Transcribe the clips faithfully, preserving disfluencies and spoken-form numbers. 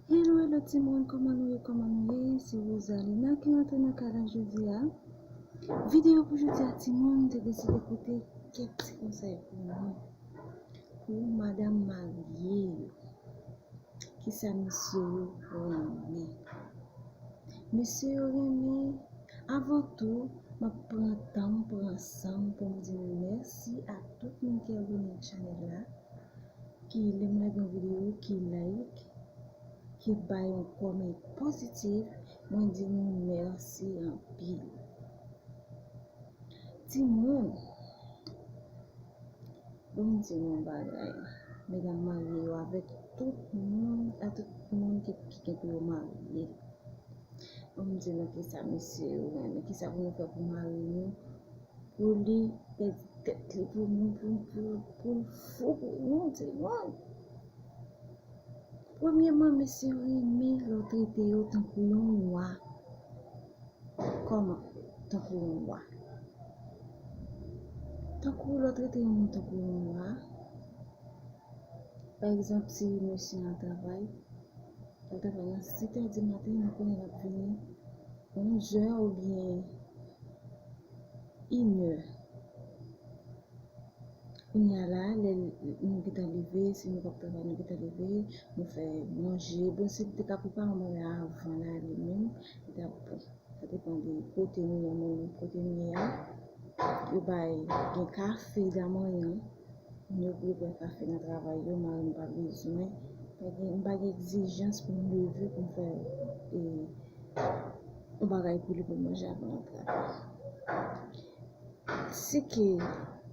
Hello, hello timoun, kòman nou ye, kòman nou ye? Se Rosalina ki rantre nan kay la jodi a. Videyo pou jodi a timoun, m te deside pote kèk ti konsèy pou nou. Pou madanm marye yo. Kisa mesye yo renmen? Mesye yo renmen, avan tou, m ap pran tan m, pran san m pou m di nou mèsi a tout moun ki abòne ak chanèl la, ki lè m lage yon videyo, ki like, ki bay yon kòmantè pozitif, mwen di nou mèsi anpil. Timoun, ban m di nou yon bagay. Medam marye yo avèk tout moun, a tout moun ki, ki gen pou yo marye. Ban m di nou kisa mesye yo renmen, kisa pou nou fè pou mari nou, pou li pèdi tèt li pou nou, pou, pou, pou l fou pou nou, timoun. Premyèman, mesye yo renmen lè w trete yo tankou yon wa. Kòman? Tankou yon wa. Tankou lè w trete yon moun tankou yon wa. Pa egzanp, si mesye an travay, l travay nan sèt è di maten, nou konnen l ap vini onz è oubyen inè. Kounye a la, lè nou gentan leve, si nou p ap travay, nou gentan leve, nou fè manje. Bon, si li te ka prepare yon bagay avan l ale menm, li t ap bon. Sa depann de kote nou ye, men kote nou ye a, yo bay, gen kafe dan manyen. Moun yo, yo bwè kafe nan travay yo, mari m pa bezwen. Pa gen, m pa gen egzijans pou m leve pou m fè, e, yon bagay pou li pou l manje avan l al travay. Si ke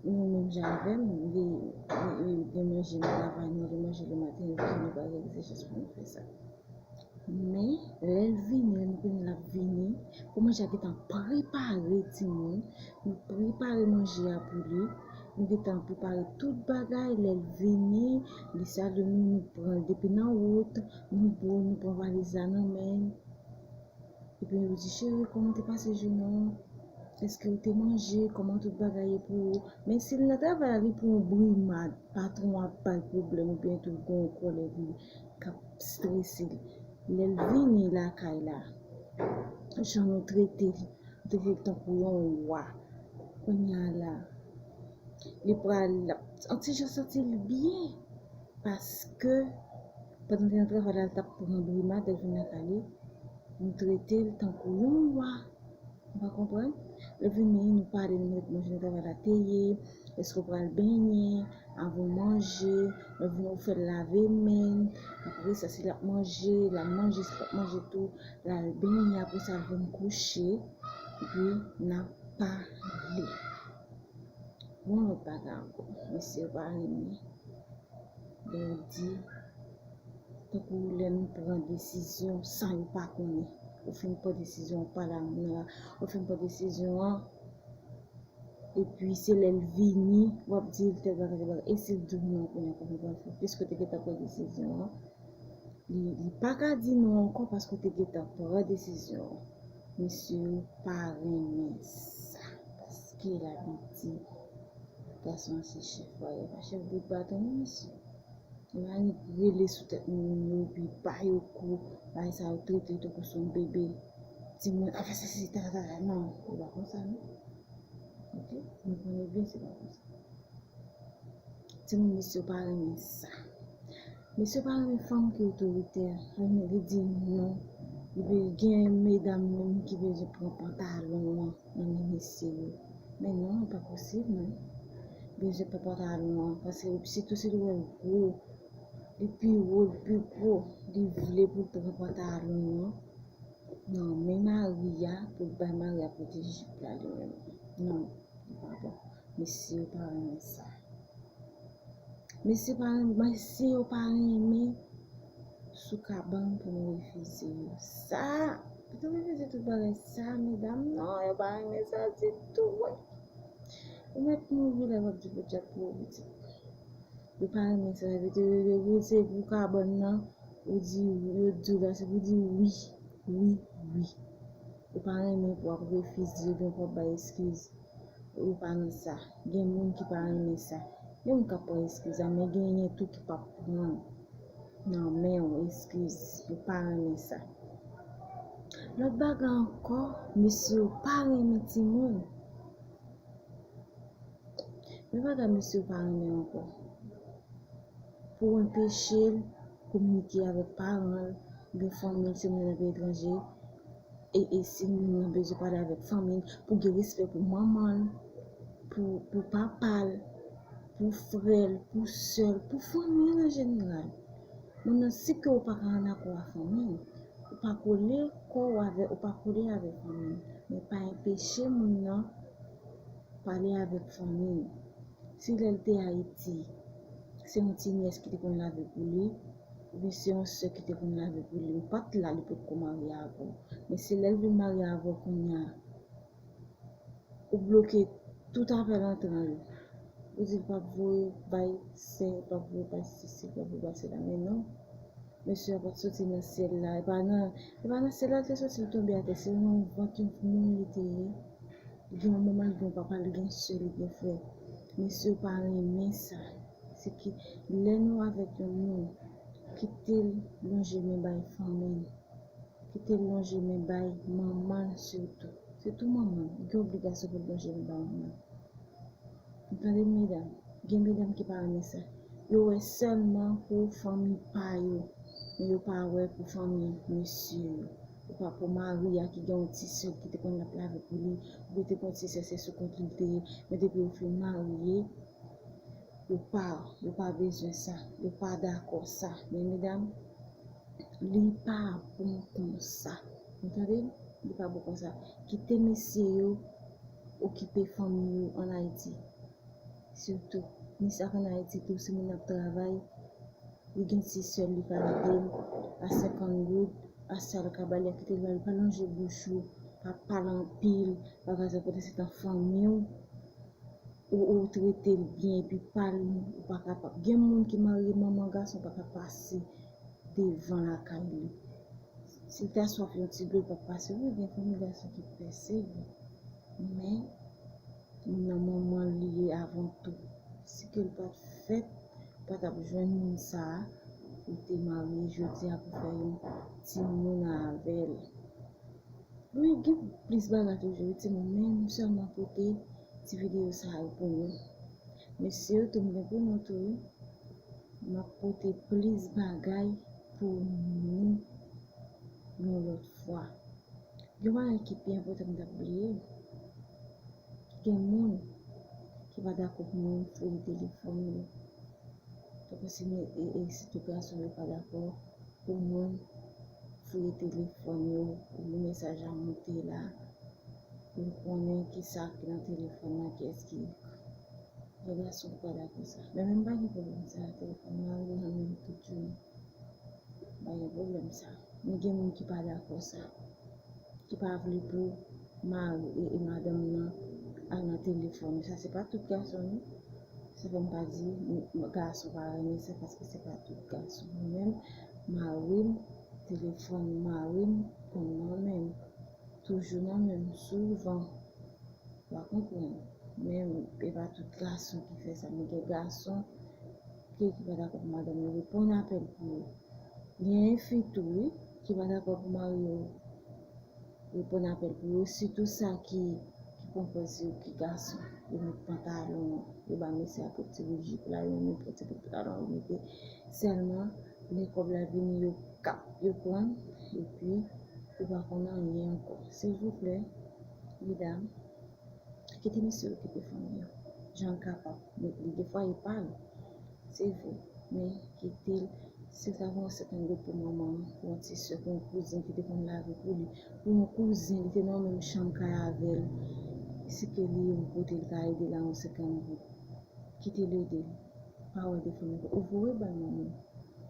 nou menm jan avè m, li, li, li, li manje nan travay nou, li manje le maten, ok, nou pa gen egzijans pou nou fè sa. Men, lè l vini, lè nou konnen l ap vini, pou manje a gentan prepare, timoun, nou prepare manje a pou li, nou gentan prepare tout bagay, lè l vini, li salye nou, nou pran l depi nan wout, nou bo, nou pran valiz la nan men l. Epi yo di, cheri, kòman te pase jounen an? Èske ou te manje? Kòman tout bagay ye pou ou? Men si l nan travay la, li pran yon brimad, patwon ap ba l pwoblèm oubyen tou l gen yon kòlè pou li k ap strese l. Lè l vini lakay la, jan nou trete li, nou trete l tankou yon wa. Kounye a la, li pral, l ap, yon ti jan santi l byen. Paske, pandan l te nan travay la, l t ap pran brimad, lè l vin lakay li, nou trete l tankou yon wa. Ou pa konprann? Lè vini, nou pale, nou mande pou manje nan travay la te ye, èske w pral benyen avan w manje, lè vini ou fè l lave men l, apre sa, si l ap manje, l ap manje, si l p ap manje tou, l al benyen, apre sa, l vin kouche, epi n ap pale. Bon, lòt bagay ankò, mesye yo pa renmen. Lè yo di, tankou lè nou pran desizyon san yo pa konnen. Ou fin pran desizyon, ou pale a moun nan la, ou fin pran desizyon an, epi se lè l vini, w ap di l tèl bagay, tèl bagay. E si l di w non, kounye a, kòman w pral fè? Piske w te gentan pran desizyon an, li, li pa ka di non ankò paske w te gentan pran desizyon an. Mesye yo pa renmen sa, paske l abitye gason an se chèf la, yo pa chèf bout baton non, mesye. Yo pa annik rele sou tèt moun yo, epi ba yo kou, bagay sa yo trete yo tankou se yon bebe. Timoun, afè sesi, ta, ta, ta, non, yo pa konsa, non. Ok? Nou konnen byen se pa konsa. Timoun, mesye yo pa renmen sa. Mesye yo pa renmen fanm ki otoritè. Renmen li di non. Li be-, gen medam menm ki bezwen pran pantalon an nan men mesye yo. Men non, li pa posib, non. Bezwen pran pantalon an, paske sitou si li wè l gwo, li pi wo, li pi gwo, li vle pou l pran pantalon an nan men mari a, pou l bay mari a pote jip la li menm. Non, li pa bon. Mesye yo pa renmen sa. Mesye pa renmen, mesye yo pa renmen sou kabann pou nou refize yo. Sa, pou nou refize tout bagay sa, medam, non, yo pa renmen sa ditou, wi. Ou mèt mouri lè w ap di podyab pou ou pitit. Yo pa renmen sa, yo te, yo, yo, se pou kabann nan, ou di, yo di w la, se pou di wi, wi, wi. Yo pa renmen pou w ap refize, oubyen pou w ap bay eskiz. Ou pa nan sa. Gen moun ki pa renmen sa. Gen moun k ap pran eskiz la, men genyen tou ki p ap pran. nan men w, eskiz, yo pa renmen sa. Lòt bagay ankò, mesye yo pa renmen timoun. Men bagay mesye yo pa renmen ankò. Pou w anpeche l kominike avèk paran l, oubyen fanmi l, si moun nan nan peyi etranje, e, e si moun nan bezwen pale avèk fanmi l, pou gen respè pou manman l, pou, pou papa l, pou frè l, pou sè l, pou fanmi l an jeneral. Moun nan, si ke ou pa ka ann akò a fanmi l, ou pa kole kò w avè, ou pa kole avèk fanmi l, men pa enpeche moun nan pale avèk fanmi l. Si lè l te Ayiti, se yon ti nyès ki te konn lave pou li, oubyen se yon sè ki te konn lave pou li, ou pa t la, li potko marye avè w. Men se lè l vin marye avè w kounye a, ou bloke tout apèl antran yo. Ou di l p ap voye bay sè, p ap voye bay sesi, p ap voye bay sela. Men non, mesye a pa t soti nan syèl la. E pa nan, e pa nan syèl la l te soti, l tonbe atè. Se nan yon vant yon moun li te ye. Li gen yon manman, li gen yon papa, li gen sè, li gen frè. Mesye yo pa renmen sa. Se ke lè nou avèk yon moun, kite l lonje men bay fanmi l. Kite l lonje men bay manman l sitou. Sitou manman l. Li gen obligasyon pou l lonje men bay manman l. Ou tande m, medam? Gen medam ki pa renmen sa. Yo wè sèlman pou fanmi pa yo, men yo pa wè pou fanmi mesye yo. Ou pa pou mari a ki gen yon ti sè ki te konn ap lave pou li, oubyen te gen yon ti sè, se sou kont li l te ye, men depi yo fin marye, yo pa, yo pa bezwen sa, yo pa dakò sa. Men medam, li pa bon konsa. Ou tande m? Li pa bon konsa. Kite mesye yo okipe fanmi yo ann Ayiti. Sitou, ni sa k ann Ayiti tou, si moun nan ap travay, li gen ti sè l, li ka ede l, a senkant goud, a sa l ka ba l, a kite l ba l, pa lonje bouch ou, pa pale anpil, bagay sa, pandan se tan fanmi w, ou, ou trete l byen, epi pa l, ou pa kapab. Gen moun ki marye manman gason pa ka pase devan lakay li. Si l ta swaf yon ti dlo, l p ap pase. Wi, gen fanmi gason ki pèse, wi. Men, nan manman li ye avan tou. Si ke l pa t fèt, ou pa t ap jwenn moun sa a ou te marye jodi a pou fè yon timoun avè l. Wi, gen plis bagay toujou, wi, timoun, men m sèlman pote ti videyo sa yo pou nou. Mesye yo tou, m gen pou nou tou, wi. M ap pote plis bagay pou nou yon lòt fwa. Gen bagay ki pi enpòtan m t ap bliye. Gen moun ki pa dakò pou moun fouye telefòn yo. Tankou si, e, e, sitou gason yo pa dakò pou moun fouye telefòn yo, pou mesaj la monte la, pou l konnen kisa ki nan telefòn nan, kiyès ki ekri. Gen gason ki pa dakò sa. Men mwen m pa gen pwoblèm sa, telefòn mari m nan men m tout jounen. M pa gen pwoblèm sa. Men gen moun ki pa dakò sa, ki pa vle pou mari e, e madanm nan al nan telefòn. Sa se pa tout gason, non. Se pou m pa di m, m, gason pa renmen sa, paske se pa tout gason. Mwen menm, mari m, telefòn mari m konn nan men m. Toujou nan men m, souvan. Ou pa konprann. Men e pa tout gason ki fè sa. Men gen gason ki, ki pa dakò pou madanm yo reponn apèl pou yo. Gen fi tou, wi, ki pa dakò pou mari yo reponn apèl pou yo, sitou sa ki, ki pran pòz yo ki gason. Yo met pantalon, yo ba mesye a tout ti bout jip la, yo met pran ti bout pantalon, yo mete. Sèlman, lè kòb la vini, yo kap, yo pran, epi ou pa konn anyen ankò. Silvouplè, medam, kite mesye okipe fanmi yo. Jan l kapab. Met li defwa e pa l. Se vre. Men kite l. Si l ta gen yon senkant goud pou manman an, pou yon ti sè, pou yon kouzin ki te konn lave pou li, pou yon kouzin, li te nan yon menm chanm kay avè l, si ke li yon kote l ka ede l a yon senkant goud, kite l ede l. Pa wè defo nan kò. Ou voye bay manman,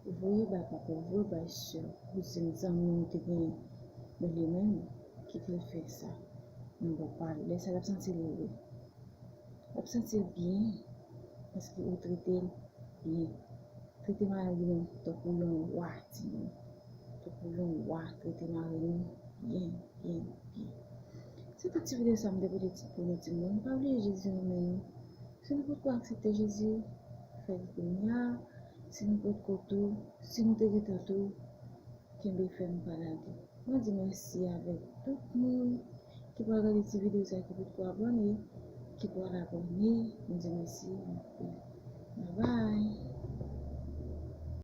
ou voye bay papa, ou voye bay sè, kouzin, zanmi ou te genyen. Men li menm, kite l fè sa nan bò pa l. Lè sa l ap santi l ere. L ap santi l byen, paske ou trete l byen. Trete mari nou tankou yon wa, timoun. Tankou yon wa, trete mari nou byen, byen, byen. Se tout ti videyo sa m te pote ti pou nou, timoun. Pa bliye Jezi renmen nou. Si nou potko aksepte Jezi, fè l kounye a. Si nou potko tou, si nou te gentan tou, kenbe fèm, pa lage. Mwen di mèsi avèk tout moun ki pral gade ti videyo sa, ki potko abòne, ki pral abòne. Mwen di mèsi anpil. Babay.